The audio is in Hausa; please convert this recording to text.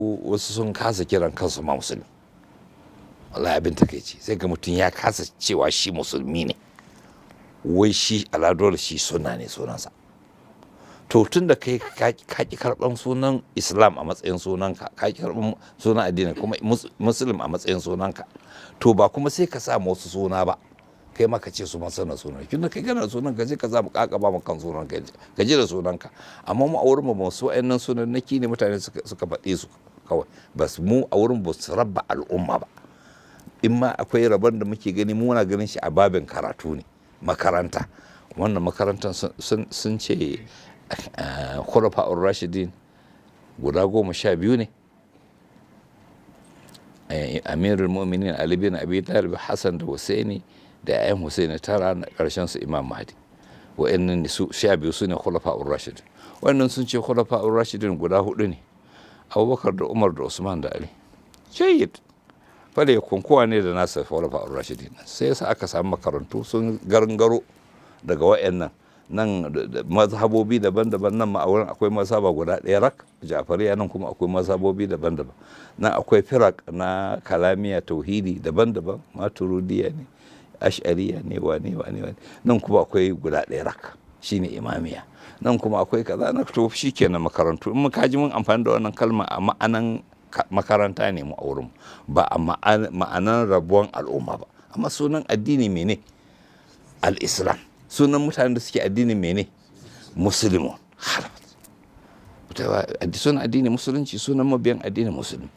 Wasu sun kasa kiran kansu ma musulmi. Wallahi abin takaici, sai ga mutum ya kasa cewa shi musulmi ne, wai shi aladole shi suna ne sunansa. To tun da kai ka ki karɓan sunan Islam a matsayin sunanka, ka ki karɓan sunan addini kuma Muslim a matsayin sunanka, to ba kuma sai ka sa wasu suna ba, kai ma ka ce su masana sunan. Tun da kai kana sunan ka, sai ka samu kakaba ma kan sunan ka, ka ji da sunanka. Amma mu a wurin mu ba su wa'annan sunan naki ne mutane suka faɗe su kawai bas. Mu a wurin ba su rabba al'umma ba. In ma akwai rabon da muke gani, mu muna ganin shi a babin karatu ne, makaranta. Wannan makarantar sun ce Khulafa'ur Rashidin guda 12 ne: Amirul Mu'minin Ali bin Abi Talib, Hassan da Husaini da 'ya'yan Husaini tara, na karshen su Imam Mahdi. Wa'annan su 12 su ne Khulafa'ur Rashidin. Wannan sun ce Khulafa'ur Rashidin guda hudu ne: Abubakar da Umar da Usman da Ali. Jayyid, fale kunkuwa ne da nasa Khulafa'ur Rashidin. Sai yasa aka samu makarantu sun gangaro daga wa'annan nan, mazhabobi daban-daban. Nan ma a wurin akwai mazhaba guda ɗaya rak, Ja'fariya. Nan kuma akwai mazhabobi daban-daban. Nan akwai firak na kalamiya, tauhidi daban-daban, Maturudiya ne, Ash'ariya ne, wane wane wane. Nan kuma akwai guda ɗaya rak, shine Imamiya. Nan kuma akwai kaza na. To shikenan, makarantu. In muka ji mun amfani da wannan kalma a ma'anan makaranta ne mu a wurin, ba a ma'anan rabuwan al'umma ba. Amma sunan addini mene? Al-Islam. Sunan mutanen da suke addinin mene? Musulmun. Sunan addini Musulunci, sunan mabiyan addinin Musulmi.